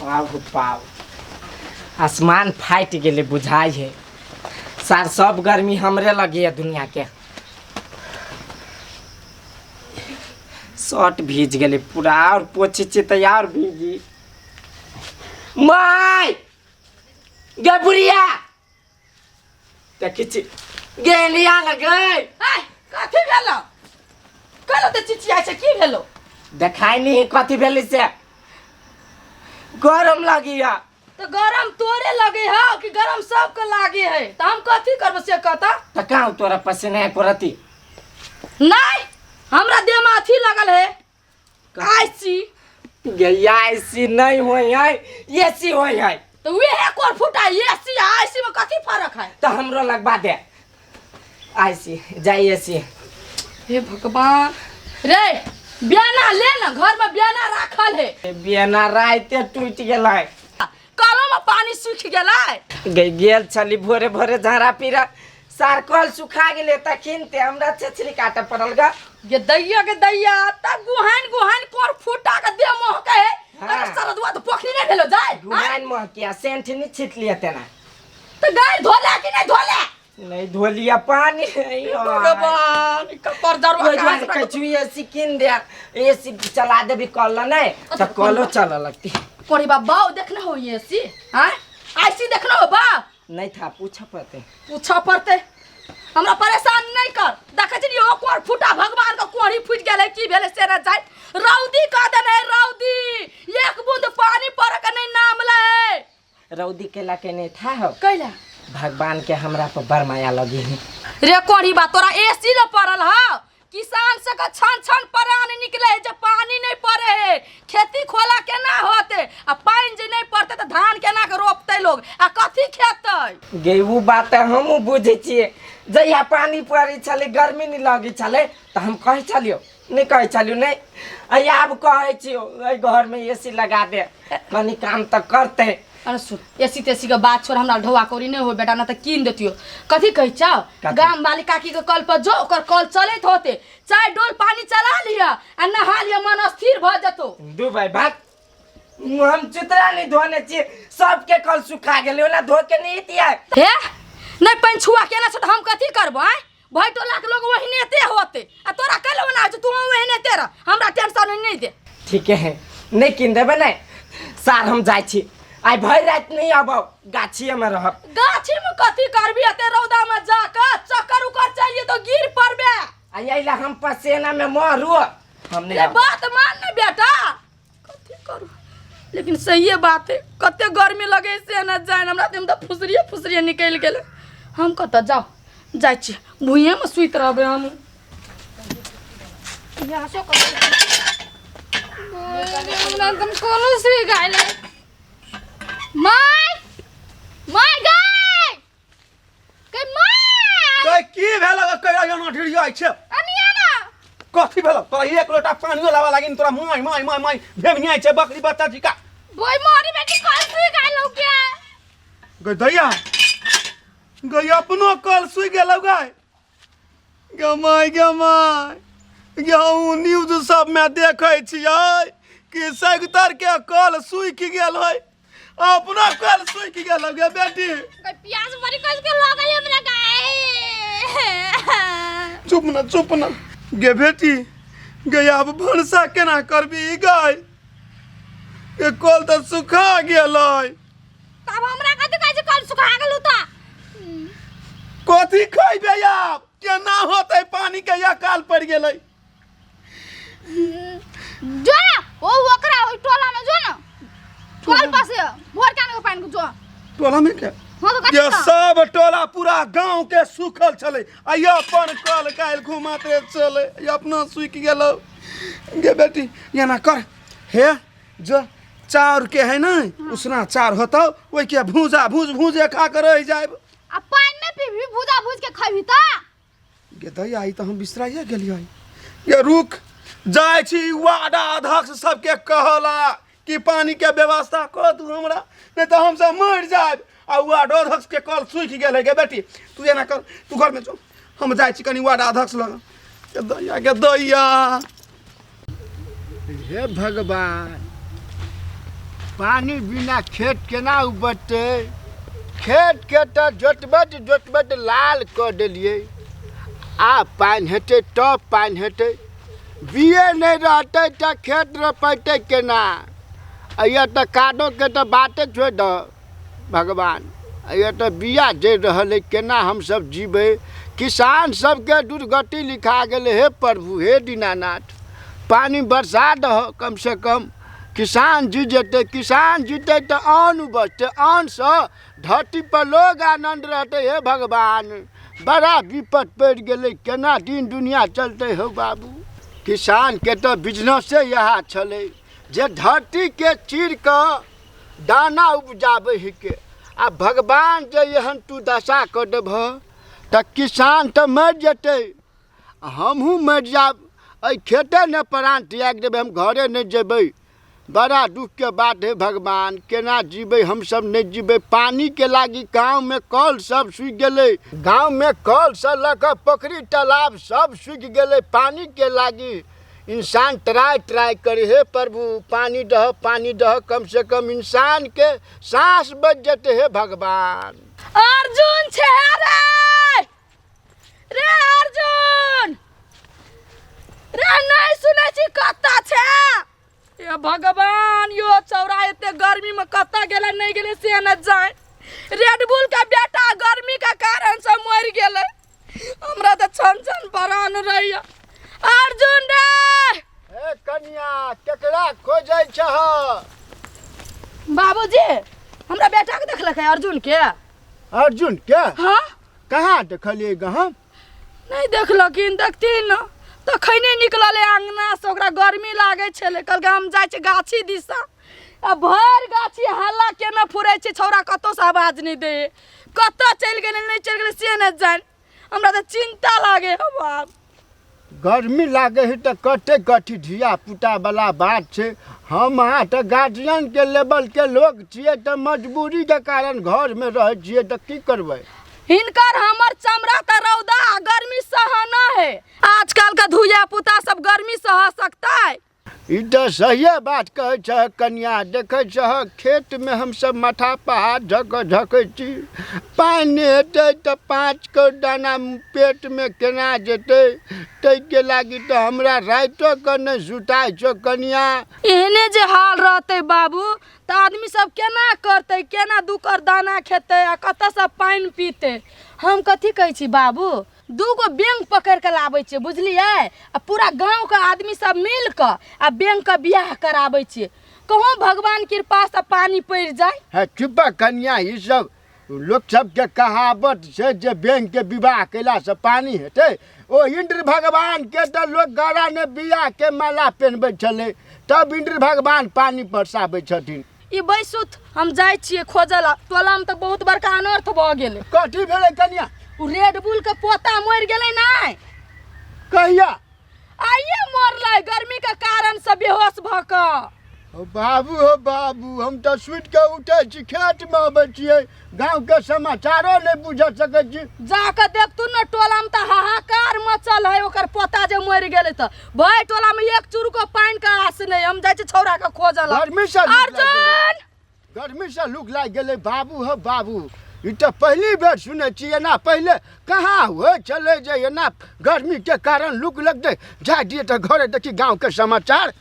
पाव हो पाव, आसमान फाटि गेलै बुझाइ है। सार, सब गर्मी हमरे लगी है दुनिया के। शर्ट भीज गेलै पूरा, और पोछै छियै तऽ और भीजी। माय गे, बुढ़िया, देखै छी गेलिया लगै। आय, कथी भेलो? कहलो तऽ चिचियाइ छै, की भेलो? देखाइ नहीं है कथी भेलै से, गरम लगिया। तऽ गरम तोरे लगे है कि गरम सबके लागे है? तऽ हम कथी करबो से कहता। तऽ कहाँ तोरा पसीना है करती? नहीं, हमरा देह में अथी लगल है, आईसी। गैया, ऐसी नहीं होई है, एसी होई है। तो वेहे कोर फुटा, एसी आ आईसी में कथी फर्क है? तो हमरो लगवा दे आईसी, जाई एसी। हे भगवान रे, बियाना ले ना, घर में बियाना राखल है। बियाना राइते टूट गेलै। कलो में पानी सूख गेलै। गे गेल छली भोरे भोरे झाड़ा पीरा, सार कल सुखा गेलै, तखिन ते हमरा छेछरी काटे पड़ल गा। गे दैया, गे दैया, तब गुहाइन गुहाइन कोर फूटा के देह महके है। हाँ। अरे सरदुआ तो पोखरी नहीं भेलो जाय। गुहाइन महकिया, सेंठ नहीं छिट लिया तेना। तो गाय धोले कि नहीं धोले? नहीं धोलिया, पानी नहीं। भगवान, कपर जरुआ। ओहि दुआरे कहै छी एसी कीन दे, एसी चला देबी कल नहीं तऽ कलो चलऽ लगती। कोरी बाबा, देखने हो एसी? हाँ, आईसी देखने हो बा? नहीं था, पूछऽ पड़तै। पूछऽ पड़तै। हमरा परेशान नहीं कर। देखै छी ओ कोर फूटा, भगवान के कोढ़ी फूटि गेलै की भेलै से न जाय। रौदी कह देने है, रौदी, एक बूंद पानी पड़े के नहीं नाम ले। रौदी केला के नहीं था हो? कैला? भगवान के हमरा पर बड़ माया लगी है। रे कोढ़ी बा, तोरा एसी ल पड़ल हौ। किसान सबके छन छन प्राण निकले है जब पानी नहीं पड़े है। खेती खोला केना होते? आ पानि जे नहीं पड़ते तऽ धान केना के रोपते लोग आ कथी खेतै? गे, उ बात तऽ हमहूँ बुझै छियै। जहिया पानि पड़ै छलै, गर्मी नहि लगै छलै, तऽ हम कहै छलियौ नहि, कहै छलियौ नहि। आ आब कहै छियौ, एहि घरमे ए सी लगा दे, कनि काम तऽ करतै। अरे सुन, एसी तेसी के बात छोड़, हमरा ढौआ कौड़ी नहीं हो बेटा, ना तऽ कीन देतियो। कथी कहै छौ? कथी? गाम वाली काकी के कल पर जो, ओकर कल चलैत होते, चाहे डोल पानी चला लिअ आ नहा लिअ, मन स्थिर भऽ जेतौ। दू भाई भाग, हम चितरा नहीं धोने छियै, सबके कल सुखा गेलै, ओना धो के नहीं एतियै। हे, नहीं पानि छुआ केना छै तऽ हम कथी करबो? आँय, भरि टोला के लोग ओहिने ते होते आ तोरा कैले ओना होइ छौ? तू ओहिने ते रह, हमरा टेंशन नहीं दे। ठीके है, नहीं कीन देबै नहीं सार, हम जाइ छी, आइ भरि राति नहीं आबब, गाछिए में रहब। गाछी में कथी करबी? एते रौदा में जाके चक्कर उकर चाहिए तो गिर पड़बे। आ एहि हम पसेना में मरू, हम नहीं रे आबब। बात मान ने बेटा, कथी करू? लेकिन सहिए बात है, कते गर्मी लगे से न जाए हमरा, तऽ हम तऽ फुसरिए फुसरिए निकलि गेलै। हम कतऽ जाउ? जाइ छी, भुइँएमे सुति रहबै हम। हमरा एकदम कोनो सुई गाय my my गाय के my. गै, की भेल? कहिया एना ढिरियाइ छै? अनिया ना। कथी भेल तोरा? एक लोटा पानियो लाबऽ लागिन, तोरा माय माय माय माय भेमियाइ छै बकरी बच्चा जिका। बोई मोरी बेटी, कल सुई गाय लौ के। गै दैया गै, अपनो कल सुइ गेलौ गै। गे माय, गे माय गे, हम न्यूज सबमे देखै छियै कि सगतर के कल सुखि गेल है, अपना कल सुखि गेल गे बेटी। गै, प्यास बड़ी कस के लागल हमरा गाय। चुप न, चुप न गे बेटी गे। आब भनसा केना करबी गाय? के कल तऽ सुखा गेलै। तब हमरा कथी कहै छै? कल सुखा गेलौ तऽ कथी खैबे आब? केना होतै? पानी के अकाल पड़ि गेलै। जो ना ओ ओकरा ओइ टोला में जो ना, कल पास भोर के आने पानी को जो। टोला में के? हाँ तो कथी? ये का? सब टोला पूरा गांव के सुखल छलै आ ये अपन कल काल्हि घुमाते चले, ये अपना सुखि गेलौ। गे बेटी, एना कर, हे जो चाउर के है ने, उसना चाउर होतौ, ओहि के भूजा भूज भूजे खा के रहि जायब। आ पानि नहि पीबही? भूजा भूज के खैबही तऽ। गे दैया, ई तऽ हम बिसराइए गेलियै। गे रुक, जाइ छी वार्ड अध्यक्ष सबके कहला कि पानी के व्यवस्था कऽ दू हमरा, नहीं तऽ हमसब मरि जायब। आ वार्ड अध्यक्ष के कल सूखि गेल है। गे बेटी, तू एना कर, तू घरमे जो, हम जाइ छी कनि वार्ड अध्यक्ष लग। गे दैया, गे दैया। हे भगवान, पानि बिना खेत केना उपजतै? खेतके तऽ जोतबैत जोतबैत लाल कऽ देलियै। आब पानि हेतै तब पानि हेतै। बिए नहि रहतै तऽ खेत रोपेतै केना? एहिया तऽ कादोके तऽ बाते छोड़ि दह भगवान। एहिया तऽ बिया जरि रहल अइ, केना हमसभ जीबै? किसान सबके दुर्गति लिखा गेलै। हे प्रभु, हे दीनानाथ, पानि बरसा दह, कमसँ कम किसान जी जेतै। किसान जीतै तऽ अन्न उपजतै, अन्नसँ धरतीपर लोग आनन्द रहतै। हे भगवान, बड़ा विपत पड़ि गेलै, केना दिन दुनिया चलतै हौ बाबू? किसानके तऽ बिजनेसे इएह छलै जे धरतीके चीर कऽ दाना उपजाबै हिके। आ भगवान जे एहन तू दशा कऽ देबह तऽ किसान तऽ मरि जेतै, हमहूँ मरि जायब। एहि खेते ने प्राण त्यागि देबै, हम घरे नहि जेबै। बड़ा दुखके बात है भगवान, केना जीबै हमसब? नहि जीबै। पानिके लागी गाँवमे कल सब सूखि गेलै। गाँवमे कलसँ लऽ कऽ पोखरि तालाब सब सूखि गेलै। पानिके लागी इंसान ट्राइ ट्राइ करे। हे प्रभु, पानि दह, पानि दह, कमसँ कम इंसानके साँस बचि जेतै। हे भगवान। अर्जुन छे रे, रे अर्जुन रे, नहीं सुनै छी? कतऽ छे? हे भगवान, यो चौरा एते गर्मी में कतऽ गेलै नहीं गेलै से न जाय। रेड बुल के बेटा गर्मी के कारण से मरि गेलै। हमरा तऽ छन छन परान रहैया। अर्जुन रे! हे कनिया, केकरा खोजै छह? बाबूजी, हमरा बेटा के देखलकै, अर्जुन के। अर्जुन के? हाँ। कहाँ देखलियै ग हम? नहि देखलखिन? देखथिन ने, तखने निकललै अङ्गना से। ओकरा गर्मी लागै छलै, कहलकै हम जाइ छी गाछी दिशा। आ भरि गाछी हल्ला केना फुरै छै, छौड़ा कतहुसँ आवाज नहि दै। कतऽ चलि गेलै, नहि चलि गेलै से नहि जानि। हमरा तऽ चिन्ता लागे हौ बाप। गर्मी लागै है तऽ कते कथी धिया पुता वाला बात छै। हम अहाँ तऽ गार्जियनके लेवलके लोक छियै, तऽ मजबूरीके कारण घरमे रहै छियै, तऽ की करबै? हिनकर हमर चमड़ा तऽ रौदा आ गर्मी सहना है। आजकल का धुया पुता सब गर्मी सह सकता है? ई तऽ सहिए बात कहै छह कनिया। देखै छह, खेतमे हमसब माथा पहाड़ झक झकै छी। पानि नहि हेतै तऽ 5 कौर दाना पेटमे केना जेतै? ताहिके लागी तऽ हमरा रातिओ कऽ नहि सुताइ छौ कनिया। एहने जे हाल रहतै बाबू, तऽ आदमी सब केना करतै? केना दू कर दाना खेतै आ कतऽसँ पानि पीतै? हम कथी कहै छी बाबू, दूगो बैंक पकड़ि कऽ लाबै छियै, बुझलियै? आ पूरा गाँवके आदमी सब मिल कऽ आ बैंकके बियाह कराबै छियै। कहूँ भगवान कृपासँ पानि पड़ि जाय। हे चुप कनिया, ई सब लोक सबके कहावत छै जे बैंक के विवाह कयलासँ पानि हेतै। ओ इन्द्र भगवानके तऽ लोक गरामे बियाहके माला पेन्हबै छलै, तब इन्द्र भगवान पानि बरसाबै छथिन। ई बैसुथ, हम जाइ छियै खोजऽ ला। टोलामे तऽ बहुत बड़का अनर्थ भऽ गेलै। कथी भेलै कनिया? ओ रेड बुल के पोता मरि गेलै। नहि कहिया? आइए मरलै, गर्मी के कारण से बेहोश भऽ कऽ। हो बाबू, हो बाबू, हम तऽ सुति कऽ उठै छी, खेतमे अबै छियै, गाँवके समाचारो नहि बुझ सकै छी। जाकऽ देखतू ने, टोलामे तऽ हाहाकार मचल है। ओकर पोता जे मरि गेलै तऽ भाय टोलामे एक चुरको पानिके आस नहि। हम जाइ छी छौड़ाके खोजऽ ला। गर्मीसँ लूक लागि गेलै। अर्जुन! गर्मीसँ लूक लागि गेलै। बाबू हो बाबू, ई तऽ पहिली बेर सुनै छी। एना पहिले कहाँ होइ छलै जे एना गर्मीके कारण लूक लगतै? जाइ दियै तऽ घरे देखी गाँवके समाचार।